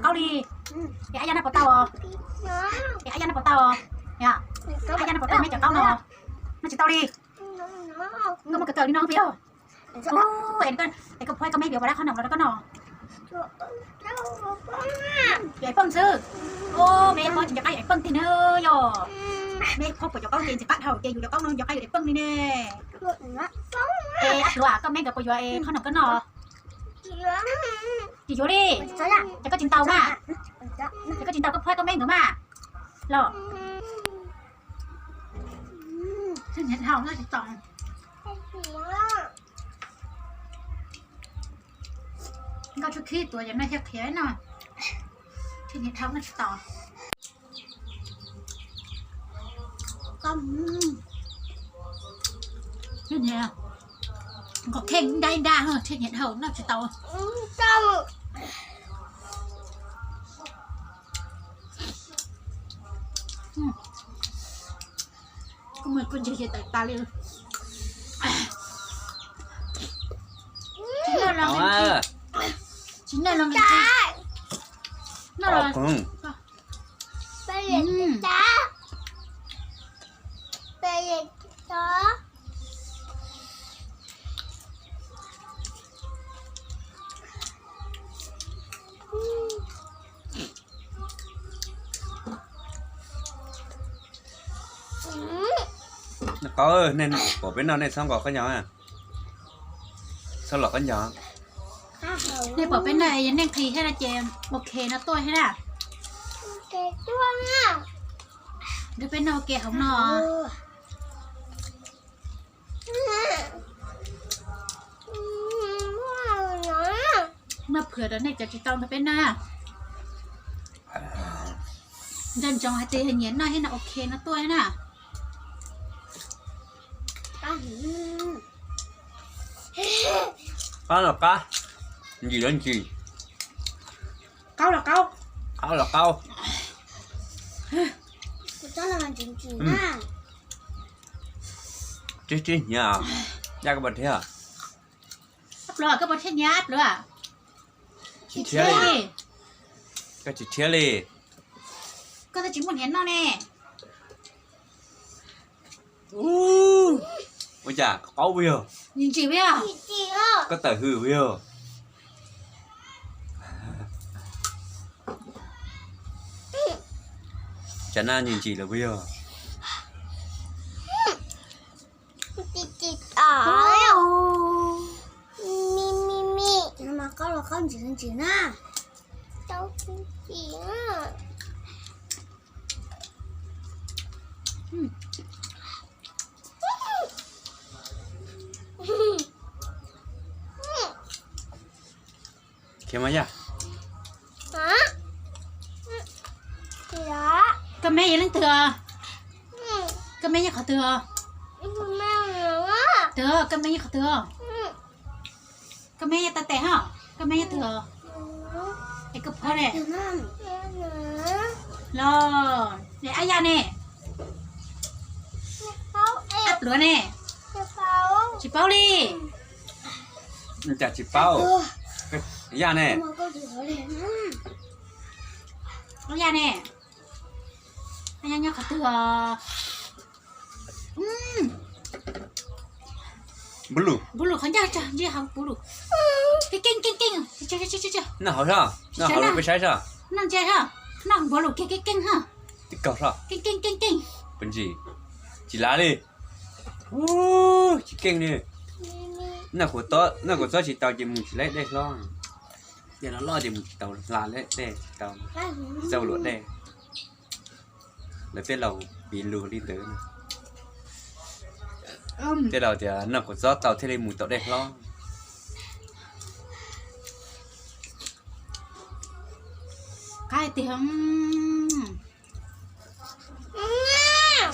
Qaub li. Es ab yaj noj puas tau os? Es ab yaj noj puas tau os? Ab yaj noj puas tau meb cov qaub no? Noj tsis tau li. Koj muab kawm kawm li no peb. Es koj phuab koj meb yuav puas dab qhob noom los rau koj noj? Yuav ev peej xwb. Meb yuav phob tsis nco qab yuav ev peej tiag na yom. Meb phob puas cov qaub ces ntxim qab dhau ces yus cov qaub no nco qab yuav ev peej li ne. Es ab pluav, koj meb nkawd puas yuav ev qhob noom koj noj? Tsis yuav li. Ces koj tsis ntaus mas. Ces koj tsis ntaus, koj phuab koj meb nkawd mas. Los. Nkauj Tshuab Khib tuav yam no thiaj qhiav no. Thiaj niag dhau noj tsis tau. Nkauj Kheej nrab nrab thiaj niag dhau noj tsis tau. Kuv mus kuv ntsis ces tawm tas li. Tsis noj los, tsis noj los, noj los. Qaub, nej pom peb noj nej txhob nqos qab nyo, txhob los qab nyo. Nej pom peb noj yog nej nqhis thiab no ces ok no tuaj thiab na. Nkawd peb noj ua ke hauv no. Noj phwm rau nej cov tsis tau nrog peb noj. Nco ntsoov hais tias yog nyiam noj thiab no ok no tuaj thiab na. Qab los qab, ntsim los ntsim. Qaub los qaub. Qaub los qaub. Tib tib hnyav, yaj koj puas thiab? Ab pluav, koj puas thiab hnyav ab pluav? Tsis thiab li. Koj tsis thiab li. Koj twb tsis muaj hnyav noj ne. Ua cas qaub ua yog? Ntsim ua yog? Koj tawm hws ua yog? Cas naj ntsim ntsim lawm ua yog? Qaub los qaub ntsim ntsim na. Khiav mas yaj. Koj meb yog leej twg os? Koj meb nyob qhov twg os? Twg, koj meb nyob qhov twg os? Koj meb nyob tau tes hos, koj meb nyob twg os? Es koj phuab ne? Los, es ab yaj ne? Ab pluav ne? Tsis paub li. Cas tsis paub? Yaj ne? Ab yaj ne? Ab yaj nyob qhov twg os? Npul lus, npul lus qhov ncauj tso, ntsia hauv npul lus. Keej keej keej keej. Noj hauv sab, noj hauv los peb saib sab. Noj ntsia sab, noj npul lus keej keej keej ha. Tib kaug sab. Keej keej keej keej. Puas ntsim? Tsis lav li. Tsis keej li. Noj kuv txob tsis tau ces mus tsis laib dej hlob. Ces los loj ces mus tsis tau hla laib dej tsis tau. Txaus luam dej. Lawv tej laus piv lus li ntawd. Tej laus tias noj kuv txob tau thiaj li mus tau dej hlob. Qab tiag.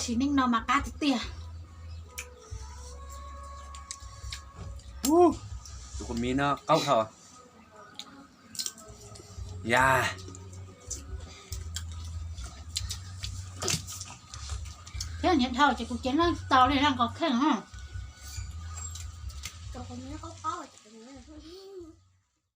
Sim neej no mas qab tiag tiag. Tus qub miv no qaub dhau. Yaj, thiab niam dhau ces kuv cev noj tau li noj nkaus kheej.